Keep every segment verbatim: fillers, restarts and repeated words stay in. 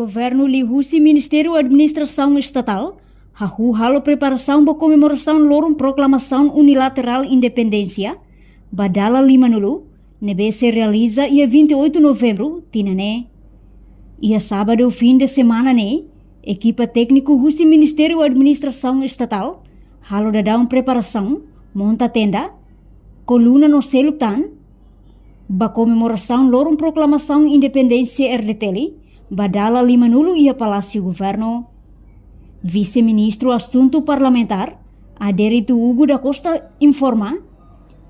Governu liuhusi Ministériu Administrasaun Estatál hahú halo preparasaun ba komemorasaun loron proklamasaun unilaterál independénsia ba dala limanulu, ne'ebé sei realiza iha vinte e oito Novembru tinan ne'e. Iha sábadu fin de semana ne'e, ekipa tékniku husi Ministériu Administrasaun Estatál halo daudaun preparasaun, monta tenda, koluna no seluk tan, ba komemorasaun loron proklamasaun independénsia R D T L ba dala limanulu iha Palásiu Governu. Vise-Ministru Asuntu Parlamentár, Adérito Hugo da Costa, informa,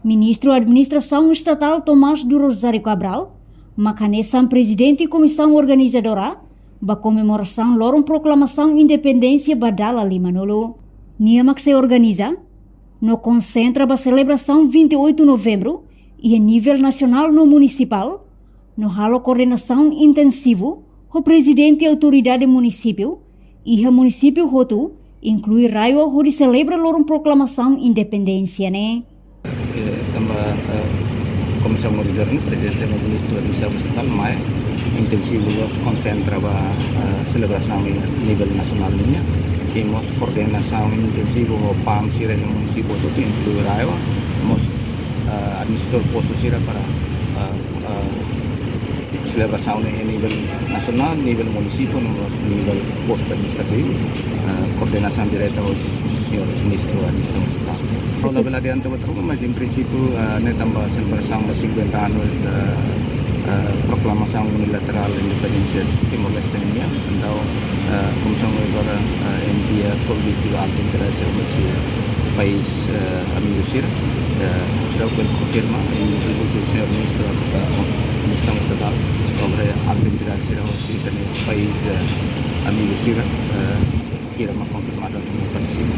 Ministru Administrasaun Estatál Tomás do Rosário Cabral mak hanesan Prezidente Komisaun Organizadora ba komemorasaun loron proklamasaun independénsia ba dala limanulu. Nia mak sei organiza no konsentra ba selebrasaun vinte e oito Novembru iha nivel nasionál no munisipál, no halo koordenasaun intensivu ho Prezidente Autoridade Munisípiu iha munisípiu hotu, inklui RAEOA, hodi selebra loron proklamasaun independénsia ne'e. Eh, tanba, eh, Komisaun Monitor ne'e, Prezidente no Ministru Administrasaun Estatál mai intensivu loos konsentra ba, eh, selebrasaun iha nivel nasionál nian. I mós koordenasaun intensivu ho PAM sira iha munisípiu hotu, inklui RAEOA, mós, eh, administradór postu sira para, eh, eh, selebrasaun ne'e iha nivel nasionál, nivel munisípiu, no mós nivel postu administrativu, eh, koordenasaun direta ho señór Ministru Administrasaun Estatál. Labele adianta ba troka, mas em princípio, eh, ne'e tanba selebrasaun ba cinquenta anos, eh, eh, proklamasaun unilaterál independénsia Timor-Leste nian. Entaun, eh, Komisaun Organizadora, eh, envia konvite ba alta autoridade husi país, eh, amigu sira. Eh, sira bele konfirma, i, i husi señór Ministru, eh, Administrasaun Estatál, sobre alta autoridade sira husi ita-nia país, eh, amigu sira, eh, sira mak konfirmadu atu partisipa.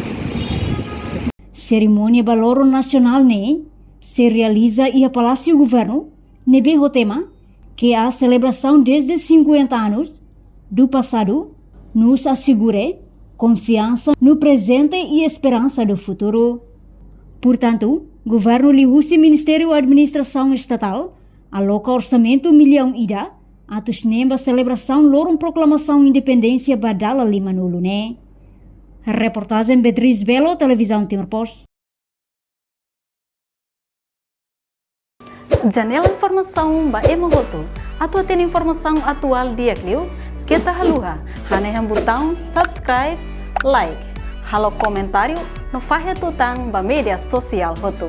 Serimónia ba loron nasionál ne'e sei realiza iha Palásiu Governu, ne'ebé ho tema, que a celebração desde cinquenta anos do passado nos assegure confiança no presente e esperança do futuro. Portantu, Governu liuhusi Ministériu Administrasaun Estatál aloka orsamentu millaun ida atus neen ba selebrasaun loron proklamasaun independénsia ba dala limanulu ne'e. Reportajen Beatriz Belo, Televizaun Timor Post. Janela informasaun ba ema hotu. Atu hatene informasaun atuál di'ak liu, keta haluha hanehan butaun subscribe, like, halo komentáriu no fahe tutan ba média sosiál hotu.